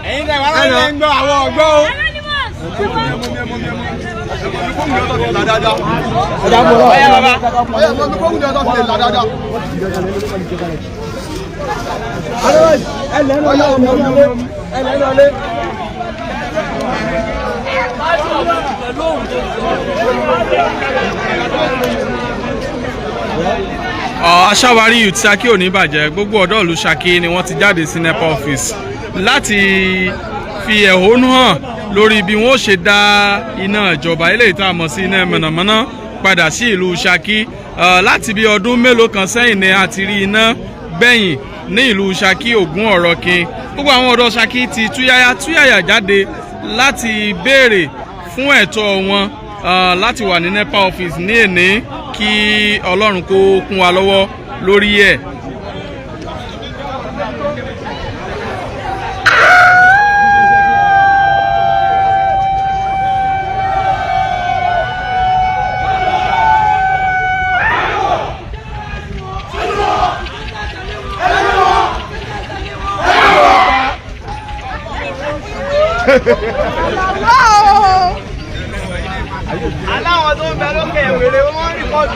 Ẹ̀yin tẹ̀ wá lọ́wọ́ ń gbọ́ àwọn ọ̀gbọ́ o. Ọ̀yá bàbá. Aṣáwárí Youth Ṣakí ò ní bàjẹ́. Gbogbo ọ̀dọ́ ìlú Ṣakí ni wọ́n ti jáde sí NEPA office láti fi ẹ̀hónú hàn lórí bí wọ́n ṣe dá iná ìjọba eléyìí tá a mọ̀ sí iná mọ̀nàmọ́ná padà sí ìlú Ṣakí. Láti bí ọdún mélòó kan sẹ́yìn ni a ti rí iná gbẹ̀yìn ní ìlú Ṣakí Ògún Ọ̀rọ̀kin. Gbogbo àwọn ọ̀dọ́ Ṣakí ti túyáyá túyàyà jáde láti béèrè fún ẹ̀tọ́ wọn láti wà ní NEPA office ní èní. Kí Ọlọ́run kó kún wa lọ́wọ́ lórí ẹ̀. Aláwọn tó ń bẹ lókè ìwéré wọn report.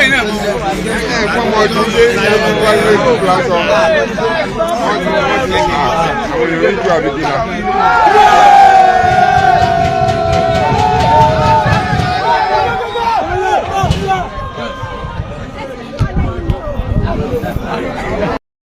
Ẹ̀kọ́ ọmọ ọdún dé ní ọdún wáyé ìlú aṣọ. Wọ́n ti àwọn èrò ìjọ àbíkí náà.